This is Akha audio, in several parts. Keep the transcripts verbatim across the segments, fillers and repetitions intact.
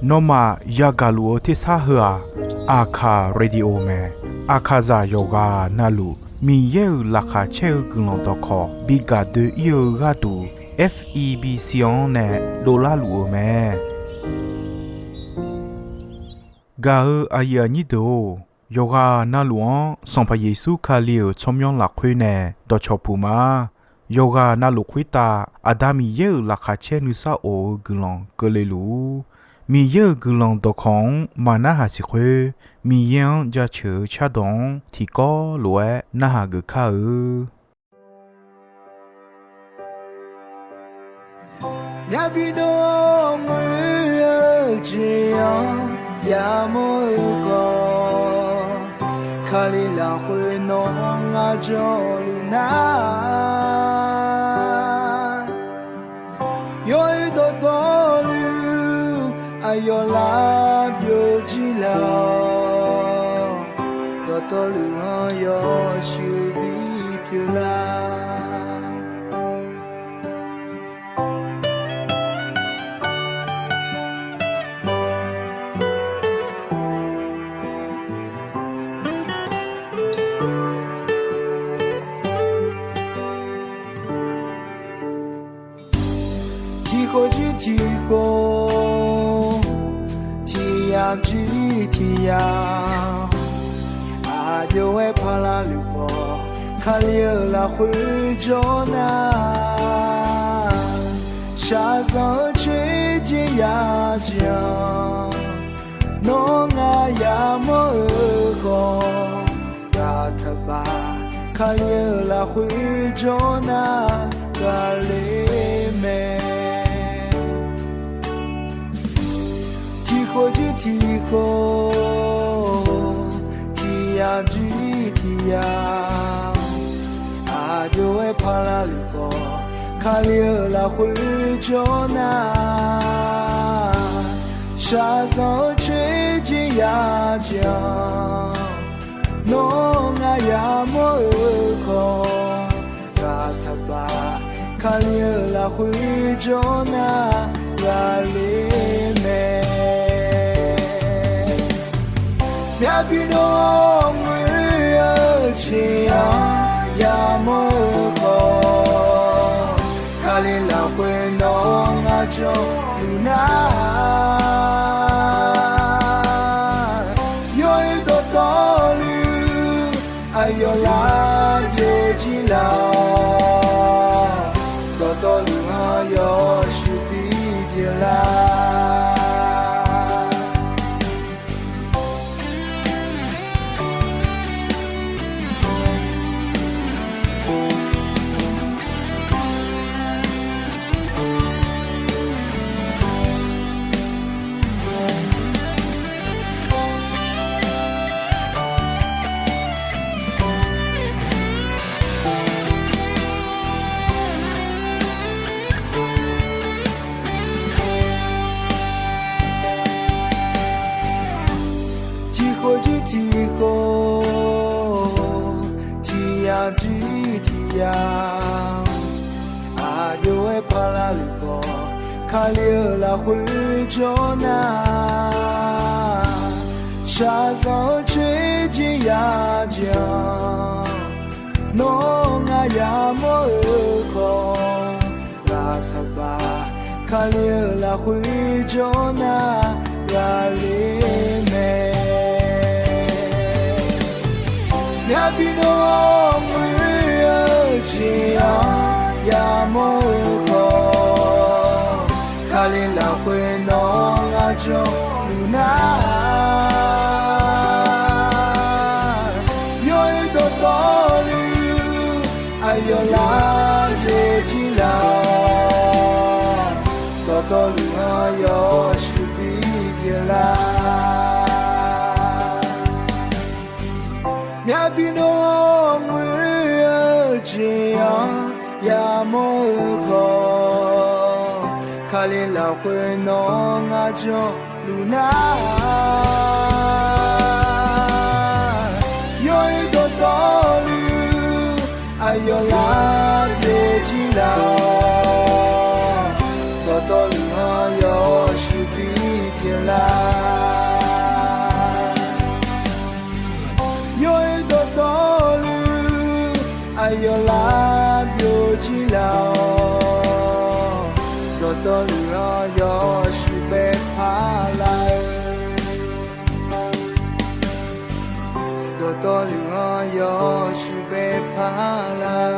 Nawmaf yagaq luf-eu tersar heu-aq, Aqkaq Radio mae. Aqkaqzaq yawqghaq navluf Miqyaer-euq laqkhaq caer-eu guiqlanq dawqkawq bi gaq doe-ir-eu gharduq, F E B C-anr nae dovlar luf-euq mae. Gaq-eu aqyuif aqnyir deuq-or, yawqghaq navluf-anr Sanqpaq Yeqsur Kali-euq tsawrmyanr lafkhoer nae dawqcawq puq ma. Yawqghaq navluf khoertav Aqda Miqyaer-euq laqkhaq caer nuisar of-eu guiqlanq keuvle luf-ur. Miqyaer-euq guiqlanq dawqkawq-anr maqnarhaq siq khoer, Miqyaer-anr jaceuq-eu cardawq-anr tiqkawv lof-aer narhaq geuf kar-eu. Myavbi dov-awr ngoer-eu jeq-anr yamawr-eu khawf, Kali lafkhoer nawq-anr ngar janluf nar, yawr-eu dawqtawvluf aqyawf lar byovjir laf-awq. Dawqtawvluf-anr yawshuif bipyeuf lar. Tiqkhof jir tiqkhof, tiqyamq jir tiqyamq, aqjox-aer paqlaq luf khawf, Kali-euq lafkhoer jawr nar, shaqzanq-eu coer jeq yajeq-anr, nawr ngar yamawr-eu khawf, ghaq taqbaq Kali-euq lafkhoer jawr nar, ghaqler mae. Tiqkhof jir tiqkhof, tiqyamq jir tiqyamq, aqjox-aer paqlaq luf khawf, Kali-euq lafkhoer jawr nar, shaqzanq-eu coer jeq yajeq-anr, nawr ngar yamawr-eu khawf, ghaq taqbaq Kali-euq lafkhoer jawr nar, ghaqler mae. Myavbi dov-awr ngoer-eu jeq-anr yamawr-eu khawf, Kali lafkhoer nawq-anr ngar janluf nar, yawr-eu dawqtawvluf aqyawf lar byovjir laf-awq. Dawqtawvluf-anr yawshuif bipyeuf lar. Tiqkhof jir tiqkhof, tiqyamq jir tiqyamq, aqjox-aer paqlaq luf khawf, Kali-euq lafkhoer jawr nar, shaqzanq-eu coer jeq yajeq-anr, nawr ngar yamawr-eu khawf, ghaq taqbaq Kali-euq lafkhoer jawr nar, ghaqler mae. Myavbi dov-awr ngoer-eu jeq-anr yamawr-eu khawf, Kali lafkhoer nawq-anr ngar janluf nar, yawr-eu dawqtawvluf aqyawf lar byovjir laf-awq. Dawqtawvluf-anr yawshuif bipyeuf lar. Myavbi dov-awr ngoer-eu jeq-anr yamawr-eu khawf, Kali lafkhoer nawq-anr ngar janluf nar, yawr-eu dawqtawvluf aqyawf lar byovjir laf-awq. Dawqtawvluf-anr Dawqtawvluf-anr yawshuif bae paq lar-eu. Dawqtawvluf-anr yawshuif bae paq lar.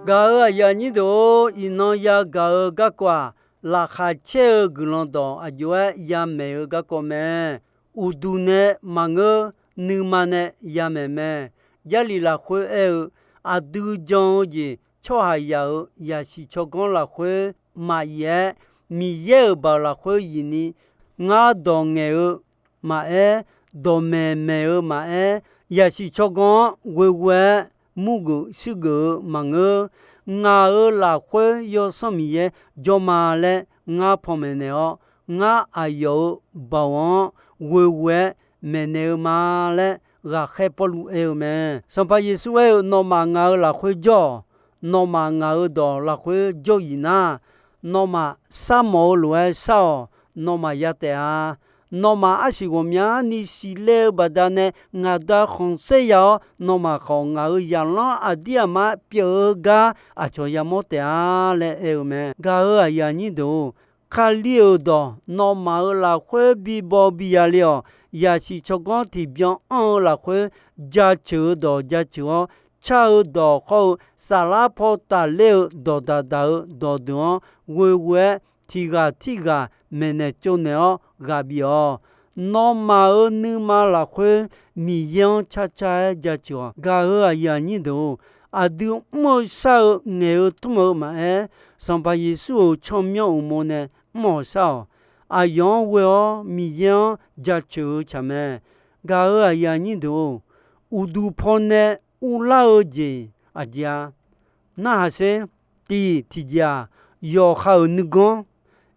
Gaq-euq aqyuif aqnyir deuq-or, iqnan yagaq-eu garkawv-aq, laqkhaq caer-eu guiqlanq dawq aqjox-aer yamaeq-eu garkawv mae. Uqduq nae maqngeur, nuima nae yamaeq mae. Jarlif lafkhoer aer-eu, aqdui jan-eu jeq tsawrhaqzaq-euq zaqsiq tsawrganr lafkhoer maqyif-aer, Miqyaer-euq baoq lafkhoer yif ni, ngar dawq ngaeq-eu maqaer, dawqmaeq maeq-eu maqaer, zaqsiq tsawrganr-anr ghoeghoe-aer murgeuf shuirgeuf-eu maqngeur. Ngaq-euq lafkhoer Yawsanr Miqyaer jawr ma laer ngar panmaeq naeq-awr, ngar aqyawf-euq baoq-anr ghoeghoe-aer maeqnaeq-eu ma laer ghaqkhaer Pawrluv aer-eu mae. Sanqpaq Yeqsur aer-eu, nawmaf ngaq-euq lafkhoer jawr-awq. Nawmaf ngaq-euq dawq lafkhoer jawr-iq nar, nawmaf sharmawf-eu lof-aer shar-awq. Nawmaf ya taef-a. Nawmaf arsiq ghawqmyani siqle-eu baqdanae ngaq Da khanqsaer ya-awr, nawmaf khawf ngaq-euq zaqlanr aqdir aqmar pyeuf-eu gar aqcawq yamawr taef-a laer aer-eu mae. Gaq-euq aqyuif aqnyir deuq-or, Kali-euq dawq nawmaf-euq lafkhoer bibaw biya le-awq. Zaqsiq tsawrganr tiqbyan anr-eu lafkhoer jaceuq-eu dawq jaceuq-awr, car-eu dawq khawr-eu saflar paw tafler-eu dawqdaq daq-eu dawqdeuq-anr ghoeghoe-aer tiqghaq tirghaq maeqnaeq tsovnaeq-awr ghaq bif-awq. Nawmaf-euq nuima lafkhoer Miqyaer-anr carcar-aer jaceuq-awq. Gaq-euq aqyuif aqnyir deuq-or, aqdui mr-eu shar-eu ngaeq-eu tmr-eu maqaer, Sanqpaq Yeqsur-euq tsawrmyanr uqmov nae mr-awq shar-awq. Aqyawf-anr ghoe-awr Miqyaer-anr jaceuq-eu tsaq mae. Gaq-euq aqyuif aqnyir deuq-or, uqduq pawnae uvlar-eu jeq aqjeq-a. Narhaq sher. Tiq tiqjeq-aq, yawqha-euq nuiganr.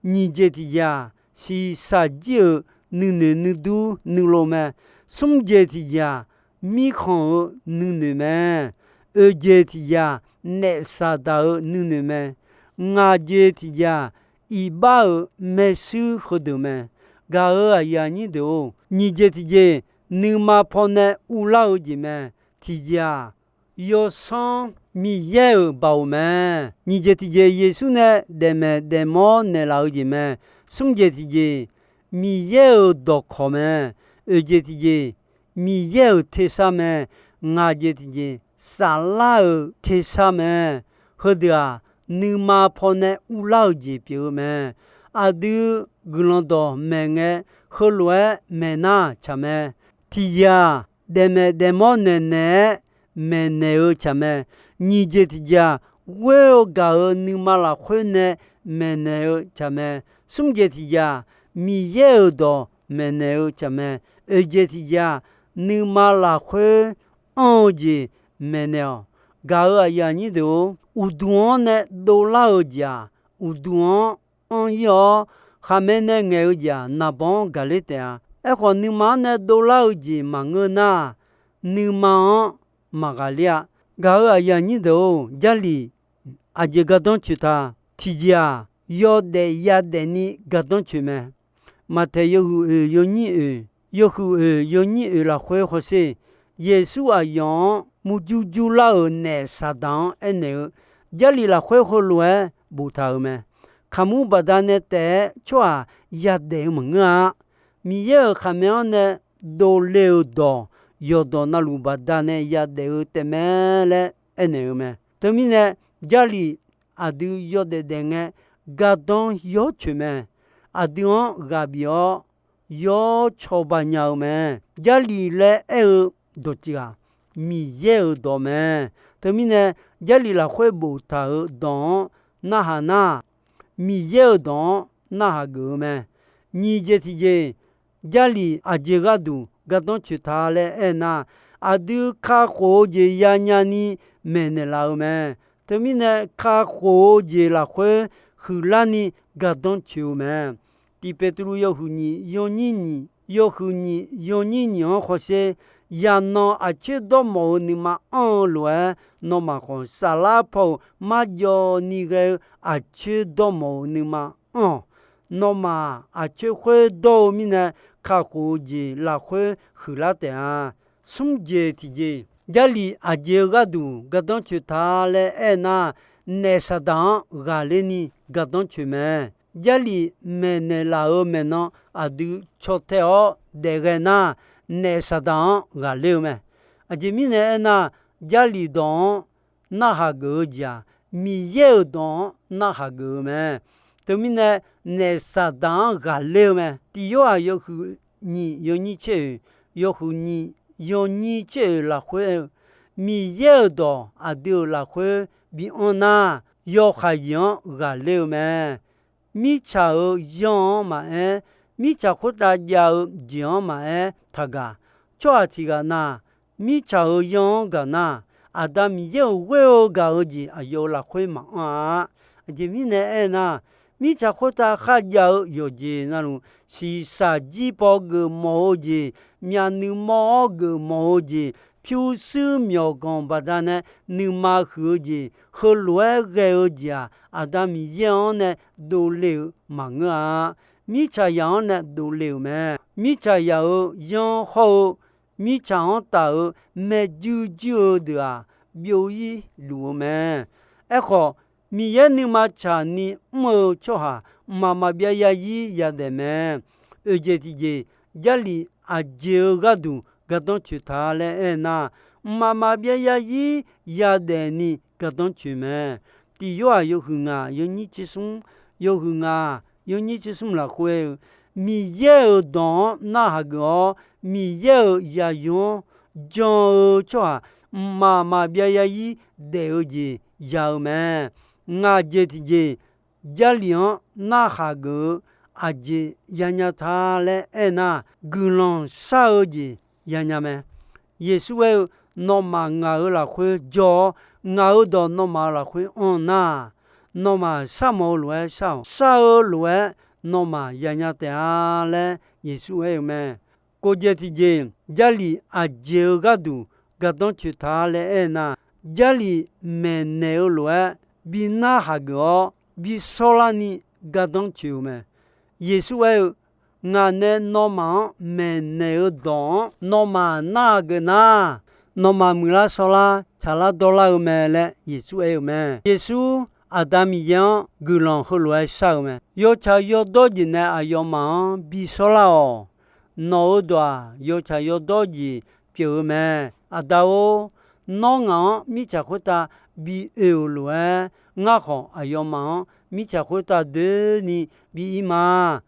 Nyiq jeq tiqjeq-aq, shiqshaq jir-euq nuinoeq nuidur nuilov mae. Smr jeq tiqjeq-aq, mirkhanq-euq nuinoeq mae. Oeq jeq tiqjeq-aq, naef saqdaq-euq nuinoeq mae. Ngaq jeq tiqjeq-aq, iqbax-euq maershuir heudeuq mae. Gaq-euq aqyuif aqnyir deuq-or, nyiq jeq tiqjeq, nuima pawnae uvlar-eu jeq mae. Tiqjeq-aq, Yawsanr Miqyaer-euq baoq mae. Nyiq jeq tiqjeq, Yeqsur nae daefmaeq daefmawr naeqlaf-eu jeq mae. Smr jeq tiqjeq, Miqyaer-euq dawqkawq mae. Oeq jeq tiqjeq, Miqyaer-euq tersar mae. Ngaq jeq tiqjeq, saflar-euq tersar mae. Heudeuq-aq, nuima pawnae uvlar-eu jeq pyeuf-eu mae. Aqdui guiqlanq dawq maeq ngae, heulof-aer maeq nar tsaq mae. Tiqjeq-aq, daefmaeq daefmawr naeqnaeq-aer maeqnaeq-eu tsaq mae. Nyiq jeq tiqjeq-aq, ghoer-eu gaq-euq nuima lafkhoer nae maeqnaeq-eu tsaq mae. Smr jeq tiqjeq-aq, Miqyaer-euq dawq maeqnaeq-eu tsaq mae. Oeq jeq tiqjeq-aq, nuima lafkhoer anr-eu jeq maeqnaeq-awq. Gaq-euq aqyuif aqnyir deuq-or, uqduq-anr nae dovlar-eu jeq-aq, uqduq-anr anr-ir-awr, khaqmae nae ngaeq-eu jeq-aq, naqbawq-anr gaqler taef-a. Aerkhawf, nuima-anr nae dovlar-eu jeq maqngeur nar, nuima-anr maqghaqler-a. Gaq-euq aqyuif aqnyir deuq-or, Jarlif aqjeq gardanr coeq ta. Tiqjeq-aq, yawdaef yadaef ni gardanr coeq mae. Maqtaeq yawhuiq oeq yawnyir oeq, yawhuiq oeq yawnyir oeq lafkhoer hawsher. Yeqsur aqyawf-anr murjur jurlar-euq naef Saqdaq-anr aernaeq-eu, Jarlif lafkhoer heulof-aer boftaq-euq mae. Kaqmur baqdanae taef-aer tsawrhaq yadaef-eu maqngeur-a. Miqyaer-euq khaqmae-anr nae dovle-eu dawq, yawqdawq navluf baqdanae yadaef-eu taef mae laer aernaeq-eu mae. Teumirnae, Jarlif aqdui yawdaef daef ngae, gardanr yawr coeq mae. Aqdui-anr ghaq bif-awr, yawr cawba nya-eu mae. Jarlif laer aer-eu dawqtsuif-aq, Miqyaer-euq dawq mae. Teumirnae, Jarlif lafkhoer boftaq-euq dawq-anr narhaq nar, Miqyaer-euq dawq-anr narhaq geuf-eu mae. Nyiq jeq tiqjeq, Jarlif aqjeq gharduq gardanr coeq ta laer aernar, aqdui kakhof-eu jeq yanya ni maeqnaeq laf-eu mae. Teumirnae, kakhof-eu jeq lafkhoer huiqlarni gardanr coeq-eu mae. Tiq Beqtuvluv yawhuiq nyiq yawnyir nyiq, yawhuiq nyiq yawnyir nyiq-anr hawsher. Yaqnan aqcoer dawrmawf-eu nuima anr-eu lof-aer, nawmaf khawf saflar paw-euq marjawv ni ghae-eu aqcoer dawrmawf-euq nuima anr-awq. Nawmaf aqcoer khoer dawr-eu mirnae, kakhof-eu jeq lafkhoer huiqlar taef-a. Smr jeq tiqjeq, Jarlif aqjeq-eu gharduq gardanr coeq ta laer aernar, naef Saqdaq-anr ghaqler ni gardanr coeq mae. Jarlif maeqnaeq laf-euq maeqnan aqdui caw tae-awr daef ghae nar, naef Saqdaq-anr ghaqler-eu mae. Aqjeq mirnae aernar, Jarlif dawq-anr narhaq geuf-eu jeq-aq, Miqyaer-euq dawq-anr narhaq geuf-eu mae. Teumirnae, naef Saqdaq-anr ghaqler-eu mae. Tiq Yorhaq yawhuiq nyiq yawnyir tser oeq, yawhuiq nyiq yawnyir tser oeq lafkhoer aer-eu, Miqyaer-euq dawq aqdui-euq lafkhoer bi anr nar, yawkhav yif-anr ghaqler-eu mae. Mirtsaq-euq yanr-anr maqaer, mirtsaq khoertav jav-eu jeq-anr maqaer taqgaq. Tsawrhaq tiq ghaq na, mirtsaq-euq yanr-anr gaq nar, Aqda Miqyaer-euq ghoer-eu gaq-eu jeq aqyawf-euq lafkhoer maqanr-a. Aqjeq mirnae aernar, mirtsaq khoertav kharjav-eu yawqjeq navluf, shiqshaq jir paw geufmawf-eu jeq, myavnuiv mawr-awr geufmawf-eu jeq, pyurshuir myawqganq baqdanae nuima huiq-eu jeq, heulof-aer ghae-eu jeq-aq, Aqda Miqyaer-anr nae dovle-euq maqngeur-a. Mirtsaqzaq-anr nae dovle-euq mae. Mirtsaqzaq-euq yanr hawr-eu mirtsaq-anr taf-euq maerjuir juir-eu deuq-aq, byov-ir luf-eu mae. Aerkhawf, Miqyaer nuima tsaqni mr-eu tsawrhaq mqmaq maqbyav yazir yadaef mae. Oeq jeq tiqjeq, Jarlif aqjeq-eu gharduq gardanr coeq ta laer aernar, mqmaq maqbyav yazir yadaef ni gardanr coeq mae. Tiq Yorhaq yawhuiq ngaq yawnyir tser smr, yawhuiq ngaq yawnyir tser smr lafkhoer-eu, Miqyaer-euq dawq-anr narhaq geuf-awr, Miqyaer-euq zaqyo-anr jan-eu tsawrhaq mqmaq maqbyav yazir daef-eu jeq ya-eu mae. Ngaq jeq tiqjeq, Jarlif-anr narhaq geuf-eu aqjeq yanya ta laer aernar, guiqlanq shar-eu jeq yanya mae. Yeqsur aer-eu, Nawmaf ngaq-euq lafkhoer jawr-awr, ngaq-euq dawq nawmaf-euq lafkhoer anr nar, nawmaf sharmawf-eu lof-aer shar-awq. Shar-eu lof-aer nawmaf yanya taef-a laer Yeqsur aer-eu mae. Kof jeq tiqjeq, Jarlif aqjeq-eu gharduq gardanr coeq ta laer aernar, Jarlif maeqnaeq-eu lof-aer bi narhaq geuf-awr bi shawrlarni gardanr coeq-eu mae. Yeqsur aer-eu, Ngaq nae nawmaf-anr maeqnaeq-eu dawq-anr nawmaf narhaq geuf nar, nawmaf muiqlar shawrlar tsaqlar dawrlar-eu mae laer Yeqsur aer-eu mae. Yeqsur Aqda Miqyaer-anr guiqlanq heulof-aer shar-eu mae. Yawtsaq yawdawr jeq nae aqyawfmaf-anr bi shawrlar-awq. Nawq-euq dawq-aq, yawtsaq yawdawr jeq pyeuf-eu mae. Aqda-or, nawr ngaq-anr mirtsaq khoertav bi oe-euq lof-aer, ngar khawf aqyawfmaf-anr mirtsaq khoertav doeni bi ir ma.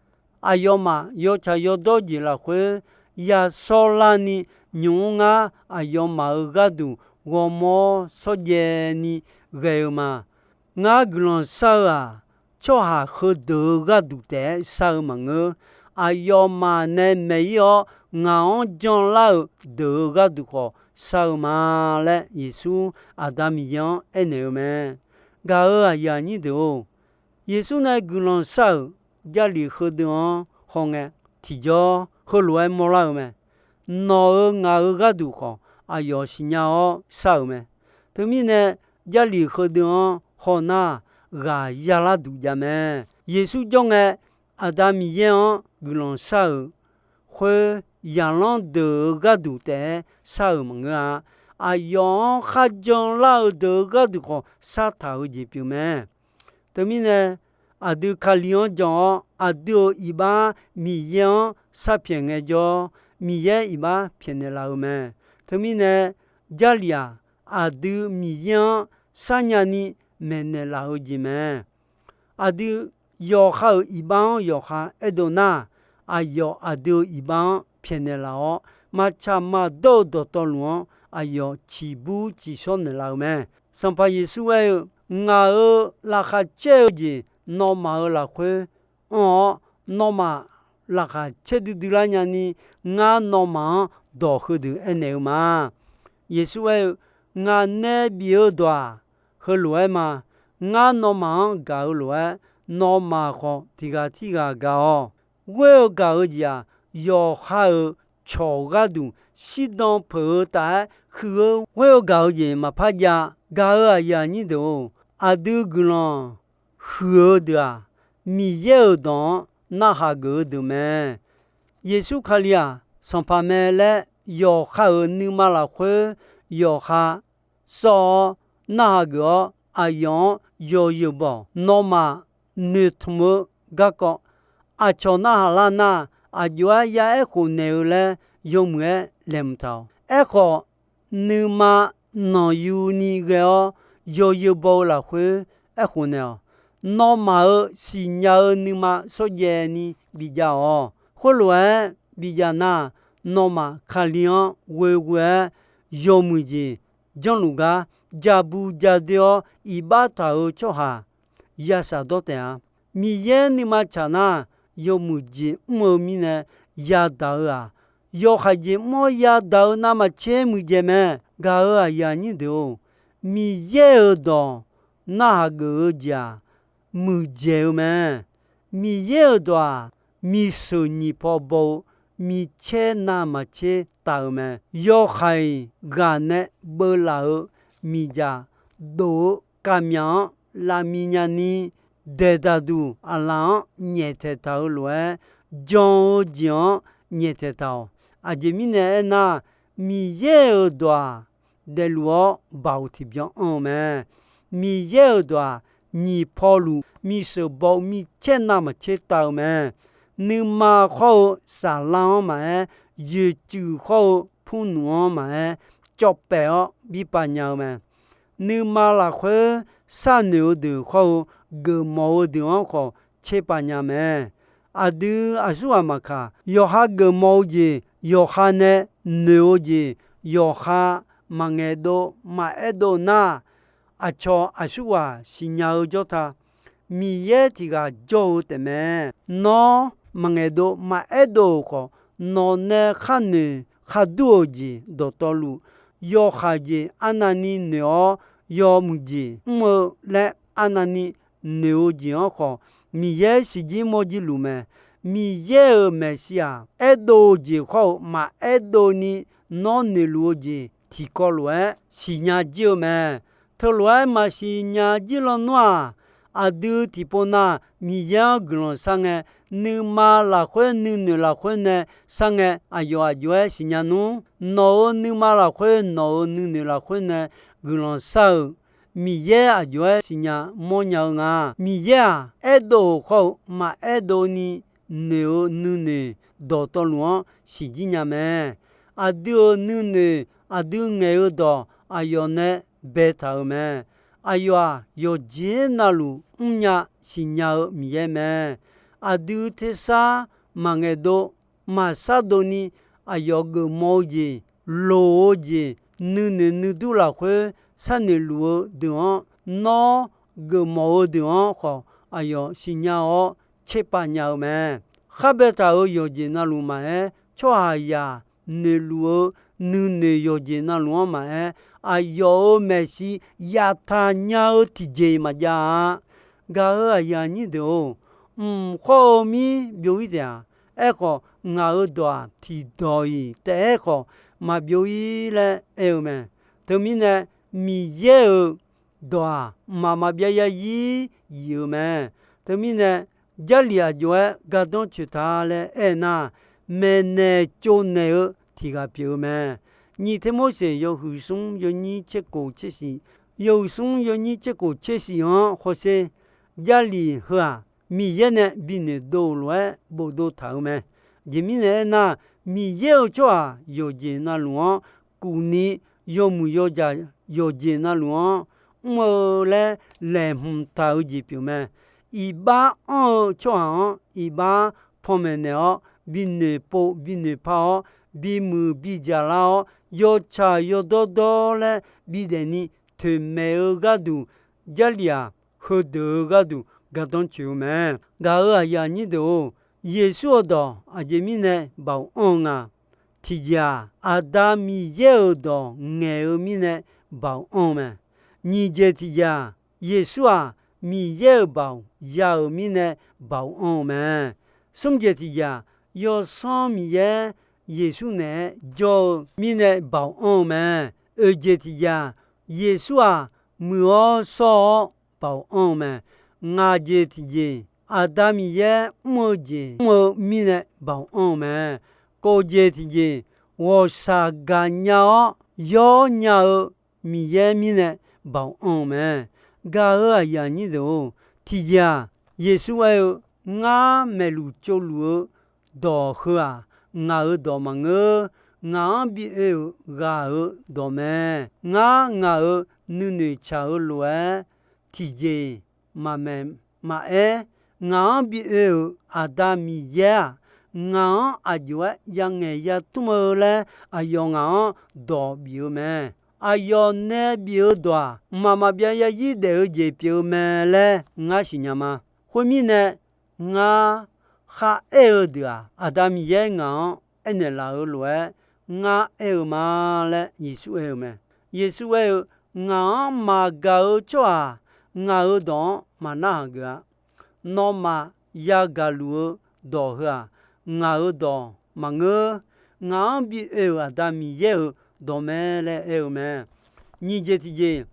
Aqyawfmaf yawtsaq yawdawr jeq lafkhoer yashawr larni nymq-mr ngar aqyawfmaf-euq gharduq ghawrmawr shawrjaev ni ghae-eu ma. Ngar guiqlanq shar-eu-aq, tsawrhaq heudeuq-eu gharduq taef-aer shar-eu maqngeur. Aqyawfmaf nae maeq-ir-awr ngaq-anr janlar-euq deuq-eu gharduq khawf shar-eu ma laer, Yeqsur Aqda Miqyaer-anr aernaeq-eu mae. Gaq-euq aqyuif aqnyir deuq-or, Yeqsur nae guiqlanq shar-euq Jarlif heudeuq-anr hawngae, tiqjawr heulof-aer mawrlar-eu mae. Nawq-euq ngaq-euq gharduq khawf aqyawf siqnya-awr shar-euq mae. Teumirnae, Jarlif heudeuq-anr hawnar ghaq yalar duq jav mae. Yeqsur jawr ngae, Aqda Miqyaer-anr guiqlanq shar-euq khoer, zaqlanr deuq-eu gharduq taef-aer shar-euq maqngeur-a. Aqyawf-anr kharjan lar-eu deuq-eu gharduq khawf shartaq-eu jeq pyeuf mae. Teumirnae, aqdui Kali-anr jan-awr, aqdui-euq iqbax Miqyaer-anr sharpyaeq ngaejawr, Miqyaer iqbax pyaeqnaeq laf-eu mae. Teumirnae, Jarlif-aq, aqdui Miqyaer-anr sharnya ni maeqnaeq laf-eu jeq mae. Aqdui yawqha-euq iqbax-anr yawqha aerdov nar, aqyawf aqdui-euq iqbax-anr pyaeqnaeq laf-awr, maqtsaq maqdawr-eu dawqtawvluf-anr aqyawf ciqbur ciqshawr naeqlaf-eu mae. Sanqpaq Yeqsur aer-eu, Ngaq-euq laqkhaq caer-eu jeq nawmaf-euq lafkhoer anr-awr, nawmaf laqkhaq caer duidui lar nyani, ngar nawmaf-anr dawq heudeuq aernaeq-eu ma. Yeqsur aer-eu, Ngaq nae bif-eu dawq-aq, heulof-aer ma. Ngar nawmaf-anr gaq-eu lof-aer, nawmaf khawf tiq ghaq tirghaq gaq-awq. Ghoer-eu gaq-eu jeq-aq, yawqha-euq cawq gharduq shirdan peuq-eu taf-aer huiq-eu ghoer-eu gaq-eu jeq maqpar jav. Gaq-euq aqyuif aqnyir deuq-or, aqdui guiqlanq huiq-eu deuq-aq, Miqyaer-euq dawq-anr narhaq geuf-eu deuq mae. Yeqsur Kali-aq, Sanqpaq mae laer yawqha-euq nuima lafkhoer yawqha sawr-awr, narhaq geuf-awr, aqyawf-anr yawzeu baw-awq. Nawmaf noeqtmq-eu garkawv aqcawq narhaq lar nar, aqjox-aer ya aerkhof naeq-eu laer yawmuiq-aer laeqhmq taq-awq. Aerkhawf, nuima nanqyuni ghae-awr yawzeu baw-eu lafkhoer aerkhof naeq-awq. Nawmaf-euq siqnya-eu nuima shawrjaev ni bijav-awq. Khoerlof-aer bijav nar, nawmaf Kali-anr ghoeghoe-aer yawmuiq jeq janrluf gar, jaqbu jadoer-awr iqbax taq-euq tsawrhaq ya shafdawr taef-a. Miqyaer nuima tsaq nar, yawmuiq jeq mr-eu mirnae yadaq-eu-aq, yawhaiq jeq mr-awr yadaq-eu navmaqtser muiqdzaeq mae. Gaq-euq aqyuif aqnyir deuq-or, Miqyaer-euq dawq narhaq geuf-eu jeq-aq, muiqdzaeq-eu mae. Miqyaer-euq dawq-aq, miqsheuq nyiq paw baw-eu micaer navmaqtser taf-eu mae. Yawhaiq ghaq nae beuvlaf-eu miqdzaq dof-eu kavmyaq-anr lavmi nyani, daeqdaq duq aqlaf-anr nyaeftaeq taq-eu lof-aer, jan-eu jeq-anr nyaeftaeq taq-awq. Aqjeq mirnae aernar, Miqyaer-euq dawq-aq, daefluf-awr baoq tiqbyan anr-eu mae. Miqyaer-euq dawq-aq, nyiq paw luf miqsheuq baw-eu micaer navmaqtser taf-eu mae. Nuima khawr-eu saflar-anr maqaer, yoeqcuiv khawr-eu purnmf-anr maqaer, cawv paef-awr birpav nya-eu mae. Nuima lafkhoer sharnoeq-eu deuq khawr-eu, geufmawf-eu deuq-anr khawf tserpav nya mae. Aqdui aqsurghaq maqkaq, yawqha geufmawf-eu jeq, yawqha nae noeq-eu jeq, yawqha maqngaeq dov maqaer dov nar, aqcawq aqsurghaq siqnya-eu jawr ta. Miqyaer tiq ghaq jawr-eu taefmae. Nawr maqngaeq dov maqaer dov-euq khawf, nawq nae kharnoeq khardur-euq jeq dawqtawvluf, yawhaiq jeq arnavni noeq-awr, yawmuiq jeq mr-eu laer arnavni noeq-eu jeq-anr khawf, Miqyaer siqjir mawrjir luf mae. Miqyaer-euq maeqshi-aq, aerdov-eu jeq khawr-eu maqaer dovni nawr noeqluf-eu jeq tiqkawv lof-aer siqnya jir-eu mae. Teulof-aer maqsiq nya jir lawnmr-aq, aqdui tiqpov nav Miqyaer-anr guiqlanq shar ngae, nuima lafkhoer nuinoeq lafkhoer nae shar ngae, aqyawf aqjox-aer siqnya nmr. Nawq-euq nuima lafkhoer nawq-euq nuinoeq lafkhoer nae guiqlanq shar-euq Miqyaer aqjox-aer siqnya mawrnya-eu nga. Miqyaer-aq, aerdov-euq khawr-eu maqaer dovni noeq-eu nuinoeq dawqtawvluf-anr siqjir nya mae. Aqdui-euq nuinoeq aqdui ngaeq-eu dawq aqyawf nae baetaq-euq mae. Aqyawf-aq, yawqjeq navluf mrnya siqnya-eu Miqyaer mae. Aqdui tersar maqngaeq dov maqshar dovni, aqyawf geufmawf-eu jeq, loq-eu jeq, nuinoeq nuidur lafkhoer sharnoeq luf-eu deuq-anr, nawr geufmawf-eu deuq-anr khawf, aqyawf siqnya-awr tserpav nya-eu mae. Khar baetaq-euq yawqjeq navluf maqaer, tsawrhaqzaq noeqluf-eu nuinoeq yawqjeq navluf-anr maqaer, aqyawf-euq maeqshi yaftaq nya-eu tiqjeq-iq maqjav-a. Gaq-euq aqyuif aqnyir deuq-or, mq khawr-eu mir byov-ir taef-a. Aerkhawf, ngaq-euq dawq-aq, tiqdawq-iq taef-aer khawf maqbyov-ir laer aer-eu mae. Teumirnae, Miqyaer-euq dawq-aq, mqmaq maqbyav yarzir yif-eu mae. Teumirnae, Jarlif aqjox-aer gardanr tsoeq ta laer aernar, maeqnaeq tsovnaeq-eu tiq ghaq pyeuf-eu mae. Nyiq Termorseq yawhuiq smr yawnyir tserkof tsershif, yawhuiq smr yawnyir tserkof tsershif-anr hawsher. Jarlif heu-aq, Miqyaer nae binoeq dov-euq lof-aer bofdov taq-eu mae. Aqjeq mirnae aernar, Miqyaer-euq tsawrhaq yawqjeq navluf-anr kufni yawmuiq yawjaq yawqjeq navluf-anr mr-eu laer laeqhmq taq-eu jeq pyeuf mae. Iqbax anr-eu tsawrhaq-anr iqbax panmaeq naeq-awr, binoeq pov binoeq par-awr, bimuiq bijaq lar-awr, yawtsaq yawdawr dawr laer bidaef ni toeqmaeq-eu gharduq, Jarlif-aq, heudeuq-eu gharduq gardanr tsoeq-eu mae. Gaq-euq aqyuif aqnyir deuq-or, Yeqsur-euq dawq aqjeq mirnae baoq anr-eu nga. Tiqjeq-aq, Aqda Miqyaer-euq dawq ngaeq-eu mirnae baoq anr-eu mae. Nyiq jeq tiqjeq-aq, Yeqsur-aq, Miqyaer-euq baoq ya-euq mirnae baoq anr-eu mae. Smr jeq tiqjeq-aq, Yawsanr Miqyaer Yeqsur naeq-aer jawr-eu mirnae baoq anr-eu mae. Oeq jeq tiqjeq-aq, Yeqsur-aq, muiq-awr shawr-awr baoq anr-eu mae. Ngaq jeq tiqjeq, Aqda Miqyaer mr-eu jeq mr-eu mirnae baoq anr-eu mae. Kof jeq tiqjeq, ghawqshaq gaqnya-awr yawr nya-eu Miqyaer mirnae baoq anr-eu mae. Gaq-euq aqyuif aqnyir deuq-or, tiqjeq-aq, Yeqsur aer-eu, Ngar maeqluf tsovluf-eu dawq heu-aq, ngaq-euq dawq maqngeur. Ngaq-anr bi oe-euq ghaq-euq dawq mae. Ngar ngaq-euq nuinoeq tsaq-eu lof-aer tiqjeq maqmaeq maqaer, ngaq-anr bi oe-euq Aqda Miqyaer-aq, ngaq-anr aqjox-aer yangaeq yatmr-eu laer aqyawf ngaq-anr dawq bif-eu mae. Aqyawf nae bif-eu dawq-aq, mqmaq maqbyav yarzir daef-eu jeq pyeuf-eu mae laer ngar siqnya ma. Khoermirnae, ngar kharaer-eu deuq-aq, Aqda Miqyaer ngaq-anr aernaeq laf-euq lof-aer ngar aer-eu ma laer Yeqsur aer-eu mae. Yeqsur aer-eu, Ngaq-anr maqgaq-eu tsawrhaq ngaq-euq dawq-anr maqnarhaq geuf-a. Nawmaf yagaq luf-eu dawq heu-aq, ngaq-euq dawq maqngeur. Ngaq-anr bi oe-euq Aqda Miqyaer-euq dawq mae laer aer-eu mae. Nyiq jeq tiqjeq,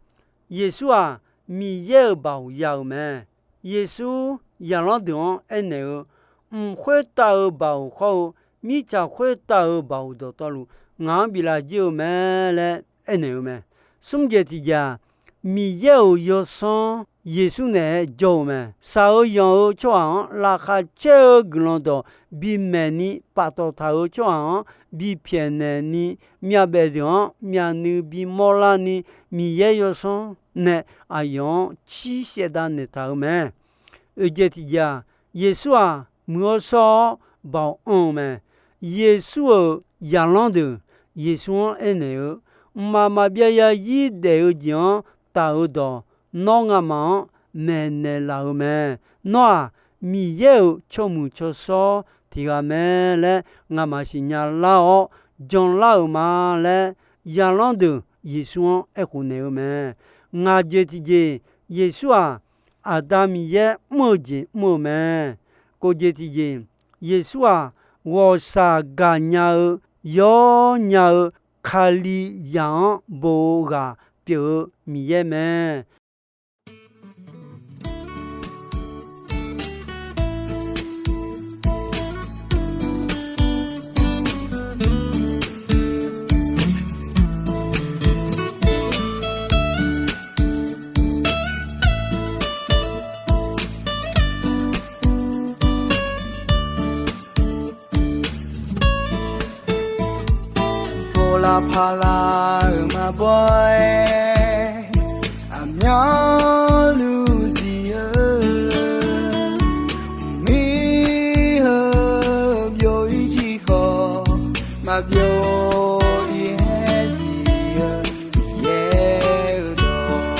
Yeqsur-aq, Miqyaer-euq baoq ya-euq mae. Yeqsur zaqlanr deuq-anr aernaeq-eu, Mq khoertav-euq baoq hawr-eu mirtsaq khoertav-euq baoq dawqtawvluf, ngaq-anr biflaf jir-eu mae laer aernaeq-eu mae. Smr jeq tiqjeq-aq, Miqyaer-euq yawsanr Yeqsur naeq-aer jawr-eu mae. Shaq-eu yanq-eu tsawrhaq-anr laqkhaq caer-eu guiqlanq dawq bimaeq ni paftawf taq-euq tsawrhaq-anr bipyaeq naeq ni, myavbaef deuq-anr myavnuiv bimawr larni, Miqyaer yawsanr nae aqyawf-anr cir saevdav naeqtaq-euq mae. Oeq jeq tiqjeq-aq, Yeqsur-aq, muiq-awr shawr-awr baoq anr-eu mae. Yeqsur-euq zaqlanr deuq Yeqsur-anr aernaeq-eu, Mqmaq maqbyav yarzir daef-eu jeq-anr taf-eu dawq, nawr ngamaf-anr maeqnaeq laf-euq mae. Nawr-aq, Miqyaer-euq tsawrmuiq tsawrshawr tiq ghaq mae laer ngamaf siqnya lar-awr janlar-euq ma laer, zaqlanr deuq Yeqsur-anr aerkhof naeq-eu mae. Ngaq jeq tiqjeq, Yeqsur-aq, Aqda Miqyaer mr-eu jeq mr-eu mae. Kof jeq tiqjeq, Yeqsur-aq, ghawqshaq gaqnya-eu, yawnya-eu, Kalizaq-anr bo-eu ghaq pyeuf-eu Miqyaer mae. Povlar parlar-euq maqbaw-aer, aqmyanluf zif-eu, mir-eu byov-ir jir khawf, maqbyov-ir haer zif-eu Miqyaer-eu dawq.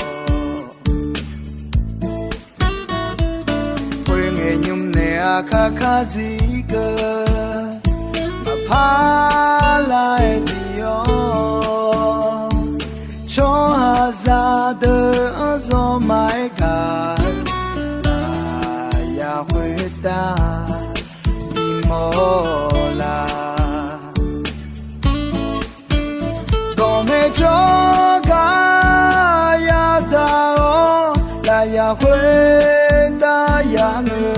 Khoerngae nymr nae aqkar kar zir keuv, maqpar lar-aer zir-awr, tsawrhaqzaq deuq-anr zawr ma-aer gaq-eu, lafyaq khoertav bimawr la. Dawqmaeq jawrgar yadaq-awr, lafyaq khoertav yamr-eu,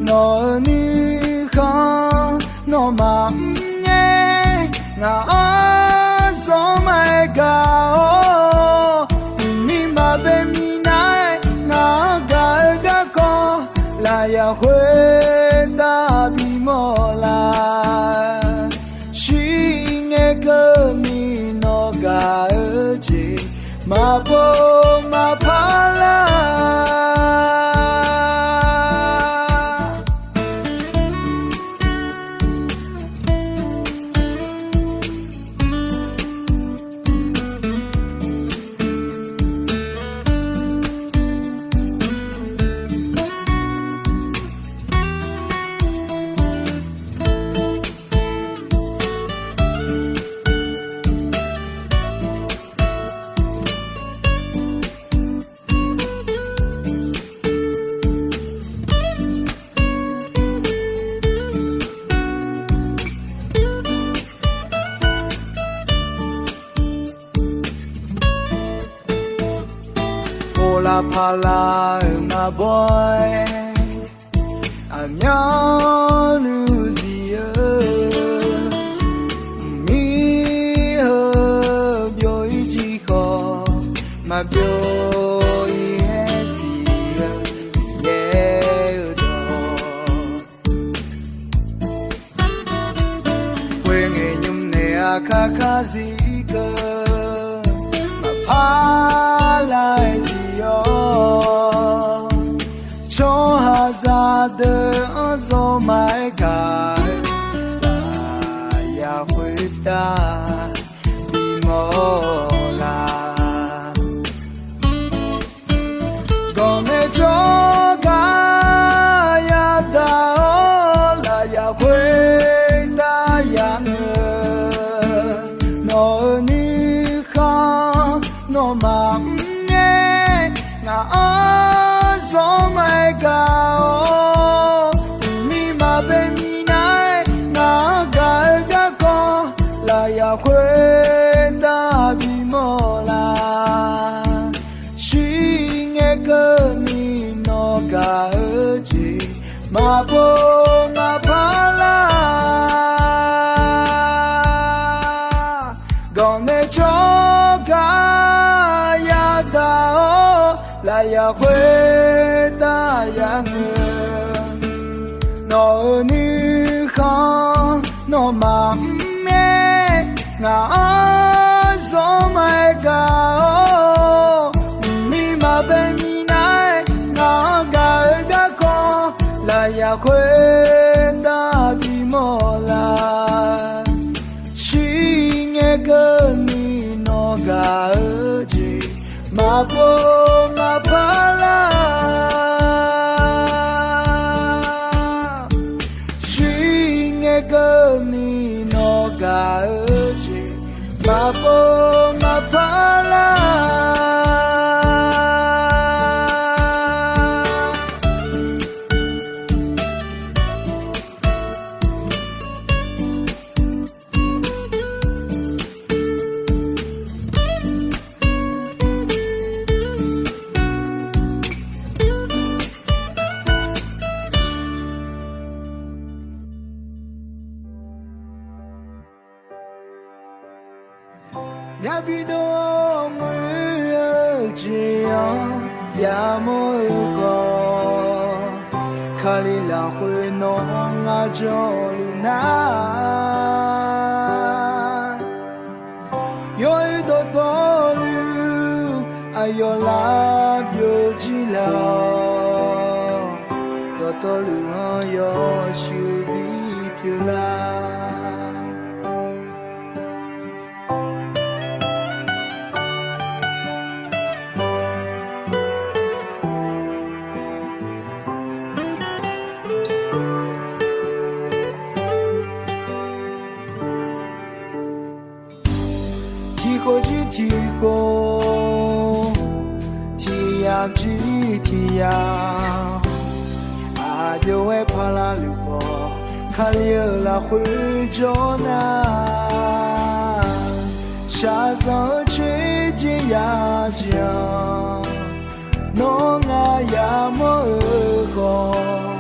nawq-euq nuikhanr nawmaf mrngae, ngaq-anr zawr ma-aer gaq-awr, mqmiq maqbae minav-aer ngaq-anr gaq-eu garkawv, lafyaq khoertav bimawr la. Shirngae keuvni nawr gaq-eu jeq maqpov maqpar lar. Povlar parlar-euq maqbaw-aer, aqmyanluf zif-eu, mir-eu Maqbyov-ir-aer siq-eu Miqyaer-eu dawq. Khoerngae nymr nae aqkar kar zir keuv maqpar lar-aer zir-awr, tsawrhaqzaq deuq-anr zawr maqaer gaq-eu lafyaq khoertav bimawr-eu la. Ganqnaeq tsawrgaq yadaq-awr lafyaq khoertav yamr-eu, nawq-euq nuikhanr nawmaf mr ngae, ngaq-anr zawr maqaer gaq-awr, mqmir maqbae minav-aer ngaq-anr gaq-eu garkawv lafyaq khoertav bimawr-eu la. Shirngae keuvni nawq gaq-eu jeq maqpov maqpar lar. Ganqnaeq tsawrgaq yadaq-awr lafyaq khoertav yamr-eu, nawq-euq nuikhanr nawmaf mr ngae, ngaq-anr zawr maqaer gaq-awr, mqmir maqbae minav-aer ngaq-anr gaq-eu garkawv lafyaq khoertav bimawr-eu la. Shirngae keuvni nawq gaq-eu jeq maqpov maqpar lar. Shirngae keuvni nawq gaq-eu jeq maqpov maqpar lar. Myavbi dov-awr muir-eu jeq-anr yamawr-eu khawf, Kali lafkhoer nawq-anr ngar jawrluf nar, yawoer dawqtawvluf aqyawf lar byovjir laf-awq. Dawqtawvluf-anr yawshuif bipyeuf lar. Tiqkhof jir tiqkhof, tiqyamq jir tiqyamq, aqjox-aer parlar luf khawf, Kali-euq lafkhoer jawr nar, shaqzanq-eu tser jeq yajir-anr, nawr ngar yamawr-eu khawf,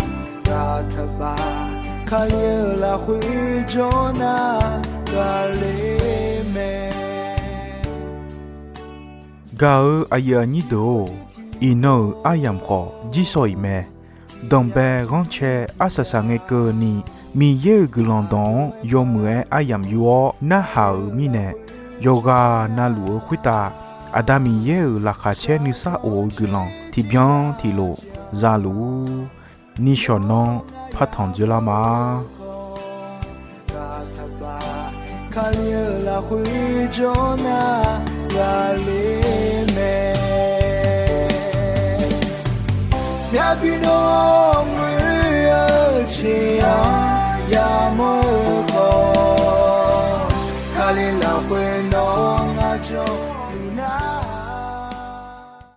gaq taqbaq Kali-euq lafkhoer jawr nar, gaq ler mae. Gaq-eu aqyuif aqnyir deuq-or, iqnan-euq aryamq khawf jir sawq-iq mae. Danqbae ghanrcae arsaq saqngae keuvni, Miqyaer-euq guiqlanq dawq-anr yawmuiq-aer aryamq yur-awr narhaq-euq mirnae, yawqghaq navluf-eu khoertav Aqda Miqyaer-euq laqkhaq caer nuisar of-eu guiqlanq tiqbyan tiqlof zaluf-ur. Nishawq nanr partanq dzoerlar ma. Kali-euq lafkhoer jawr nar, gaq ler mae. Myavbi dov